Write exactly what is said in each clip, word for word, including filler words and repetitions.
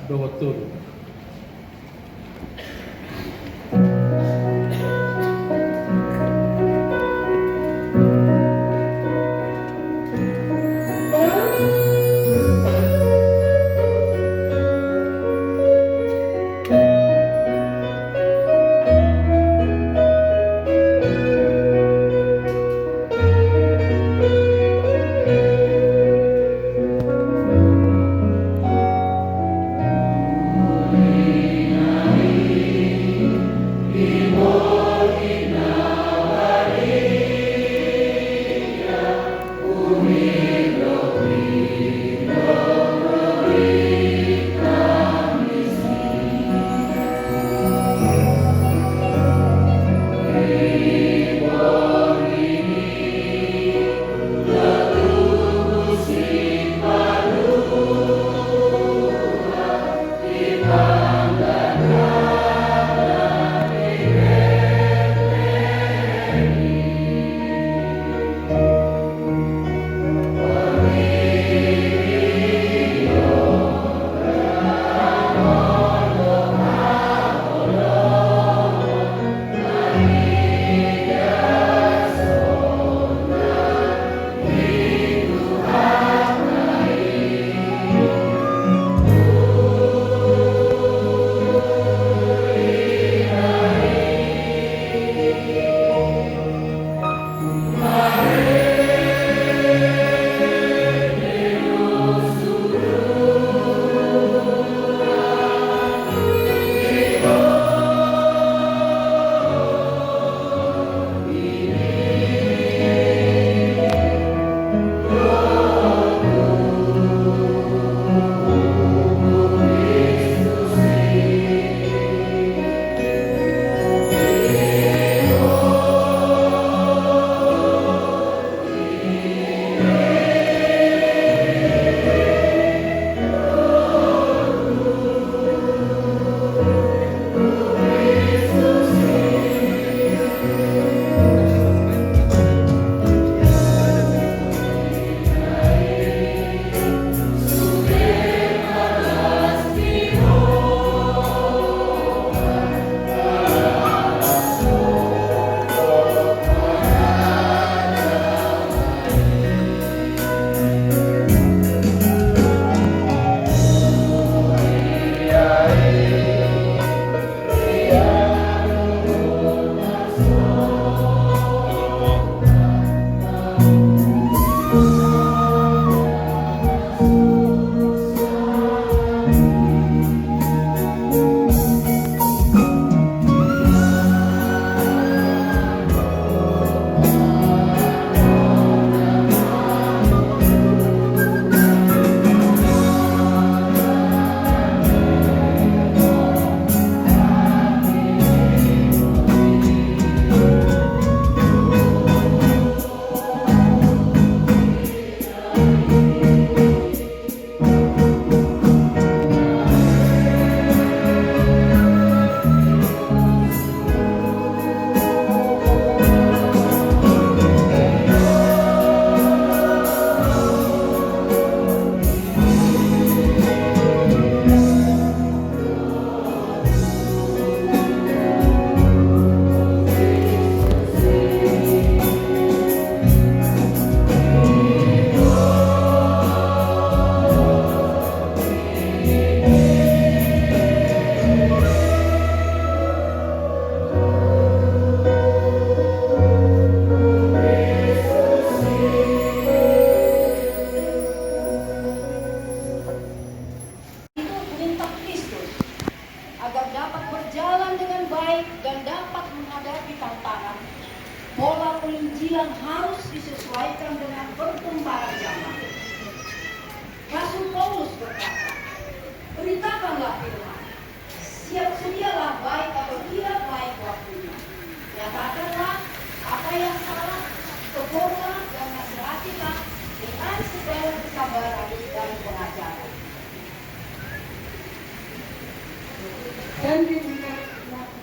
Dohot tolu. Itu perintah Kristus, agar dapat berjalan dengan baik dan dapat menghadapi tantangan. Pola penginjilan harus disesuaikan dengan perkembangan zaman. Rasul Paulus berkata, "Beritakanlah firman. Siap sedialah baik atau tidak baik waktunya. Nyatakanlah apa yang salah, tegurlah dan nasihatilah dengan segala kesabaran dan pengajaran." Dan di tengah,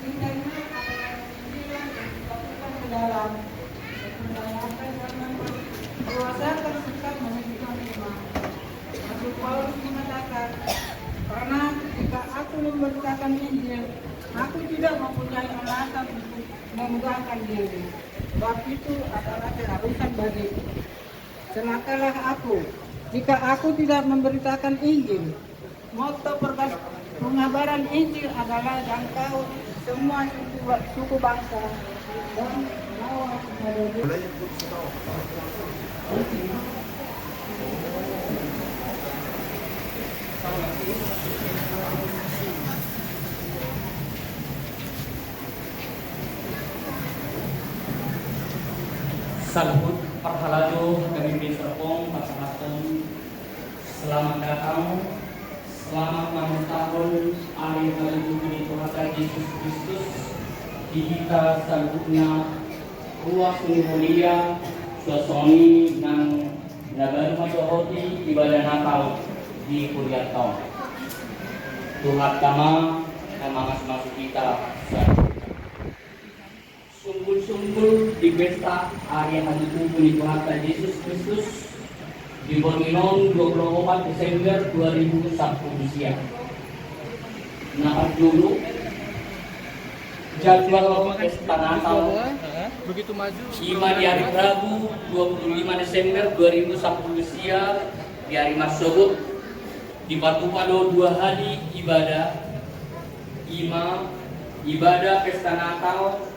di tengah apa yang dilakukan ke dalam, dan mendayakan zaman, kuasa dan suka menunjukkan firman. Rasul Paulus mengatakan, Karena jika aku memberitakan Injil, aku tidak mempunyai alasan untuk mengundurkan diri. Sebab itu adalah keharusan bagiku. Celakalah aku, jika aku tidak memberitakan Injil. Moto perkas-, pengabaran Injil adalah jangkau semua suku, suku bangsa dan bawa kepada Saluhut parhalado, hami pe serpong pasahathon selamat datang, selamat manguntahon ari hatutubu ni Tuhanta Jesus Kristus di hita saluhutna. Ruas ni huria, suasoni nang na baru mandohoti ibadah Natal di hurianta on. Tuhanta ma na mangasumasu hita saluhutna. Sunggul-sunggul di pesta ari hatutubu ni Tuhanta Jesus Kristus di borngin on, dua puluh opat Desember dua ribu sampulu sia. Na parjolo, jadwal pesta Natal i ma di ari Rabu dua puluh lima Desember dua ribu sampulu sia, di ari marsogot, dipatupa do dua hali ibadah, i ma ibadah pesta Natal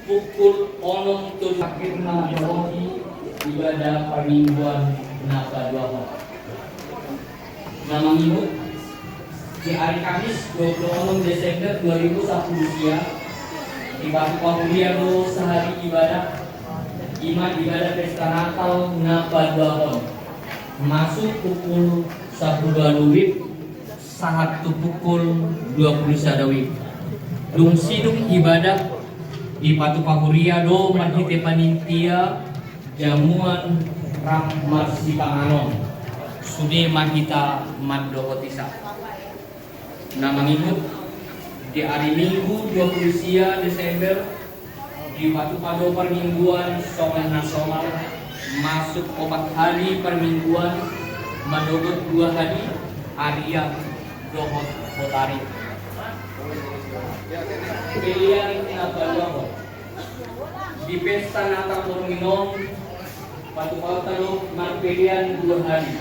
pukul onom tolu akhirna mandohoti ibadah parmingguan na paduahon. Na mangihut, di ari Kamis dua puluh onom Desember dua ribu sampulu sia, dipatupa huria do sahali ibadah, i ma ibadah pesta Natal na paduahon, masuk pukul sampulu dua WIB sahat tu pukul dua puluh sada WIB. Dung sidung ibadah, dipatupa huria do marhite panitia jamuan rap marsipanganon. Sude ma hita mandohotisa. Na mangihut, di ari Minggu dua puluh sia Desember, dipatupa do parmingguan songon na somal, masuk opat hali parmingguan, mandohot dua hali arian dohot hotari. Pelean na paduahon. Di pesta Natal borngin on, patupaonta do marpelean dua hali.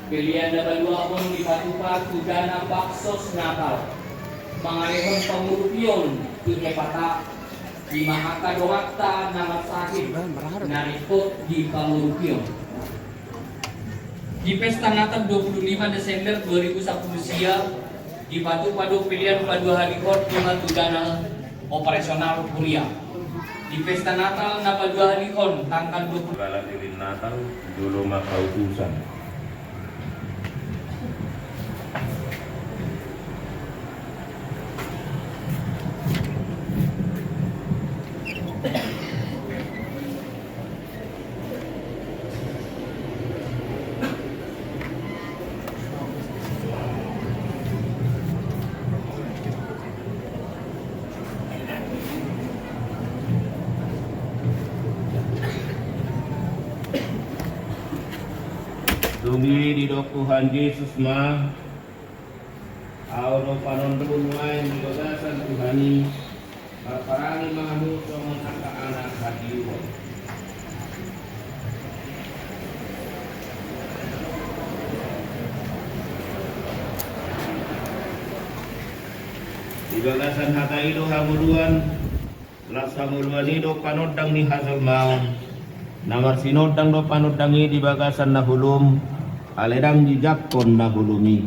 Pelean na paduahon dipatupa tu dana baksos Natal, mangalehon pangurupion tu hepata, i ma angka donganta na marsahit na ringkot di pangurupion. Di pesta Natal dua puluh lima Desember dua ribu sampulu sia, dipatupa do pelean paduahalihon i ma tu dana operasional huria. Di pesta Natal na paduahalihon tanggal dua puluh. Bala lilin Natal, jolo ma pautusan. Dung i didok Tuhan Jesus ma, Ahu do panondonmu nuaeng di bagasan Tuhan i, marparange ma hamu songon angka anak hatiuron. Di bagasan hata i do hangoluan, las hangoluan i do panondang ni hajolmaon. Na marsinondang do panondang i di bagasan na holom, alai ndang dijangkon na holom i.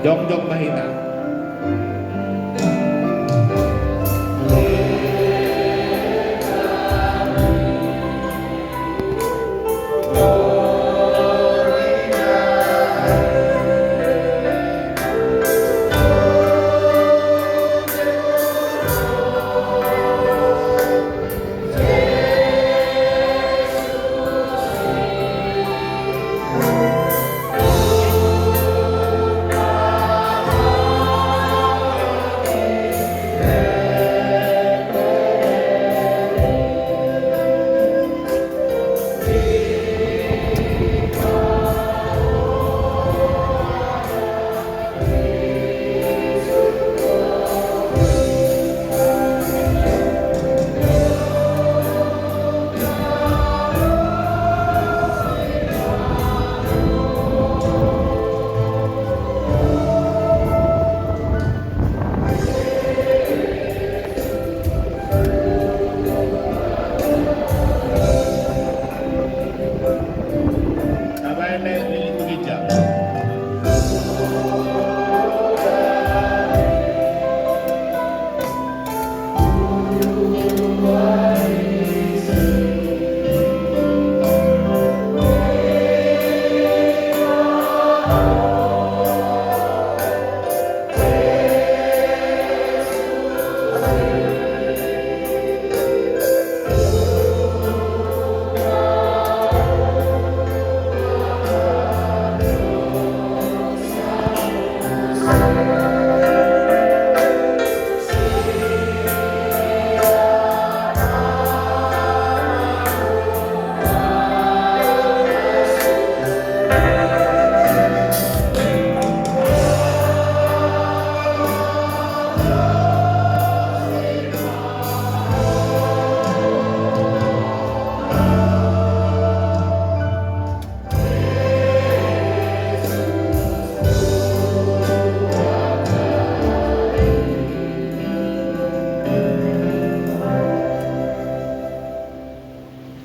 Jongjong ma hita.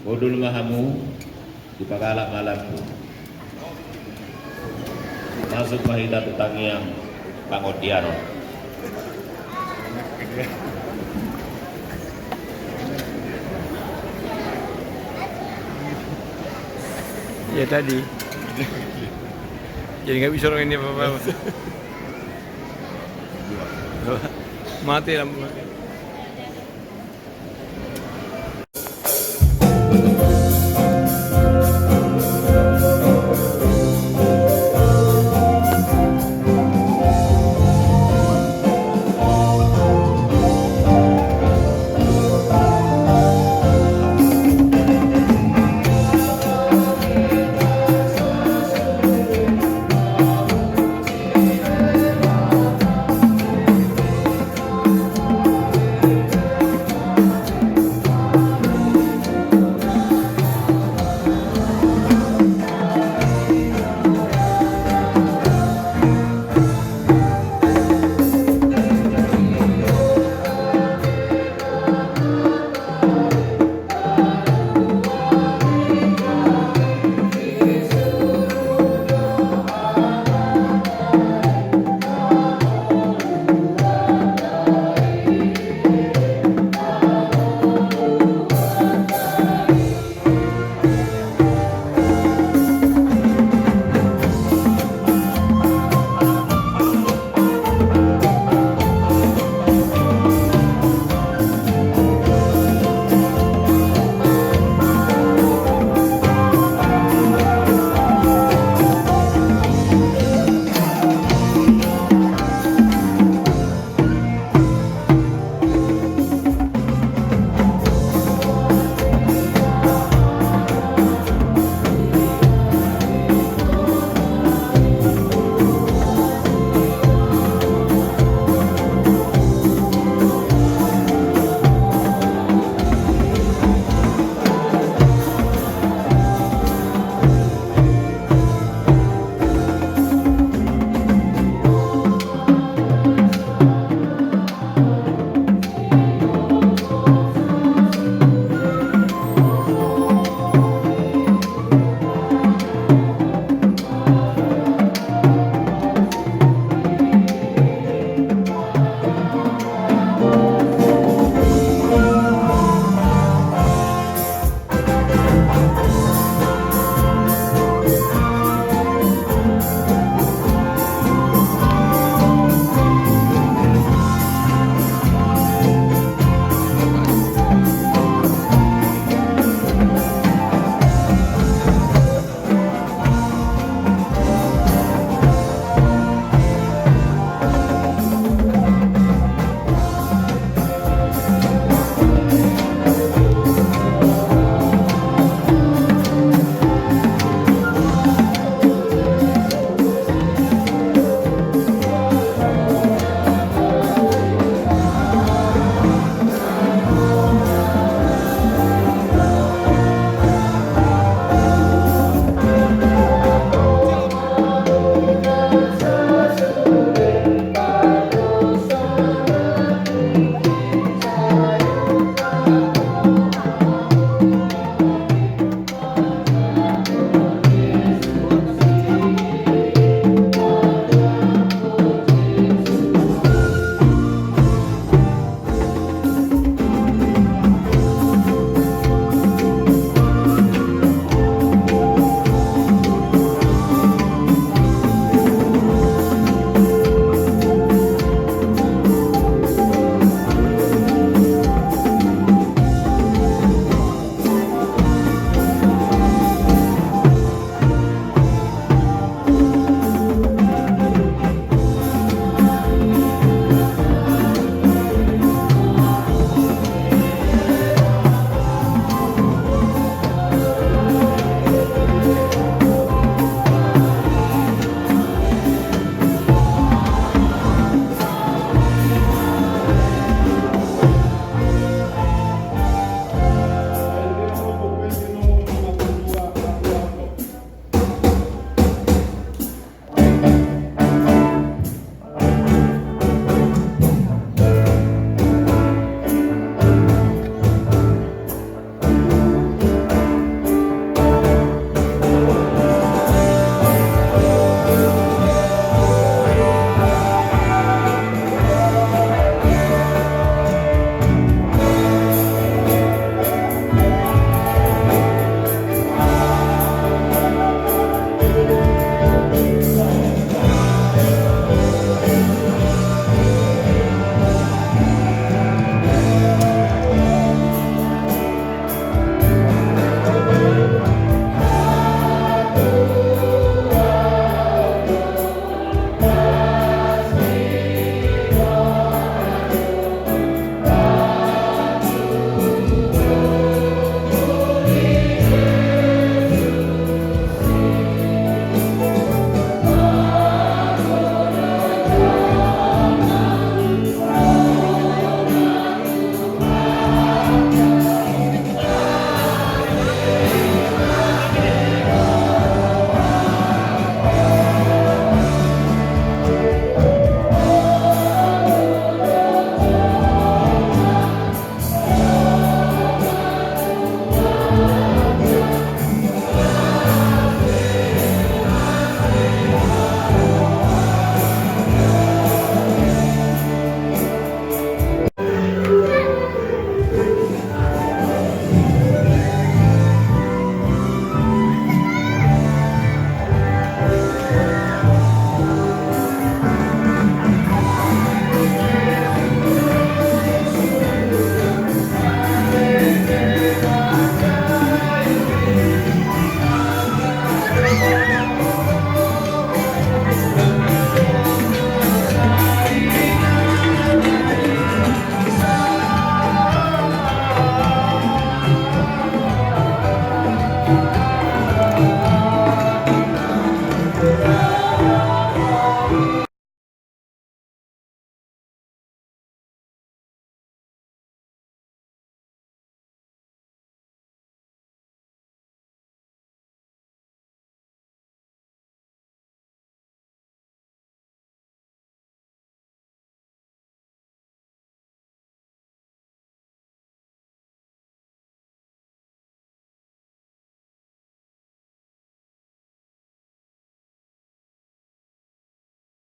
Hundul ma hamu, dipagalak ma lambung. Masuk ma hita tu tangiang pangondianon. Ya tadi. Jadi nggak bisa orang ini apa-apa. Mati lampu.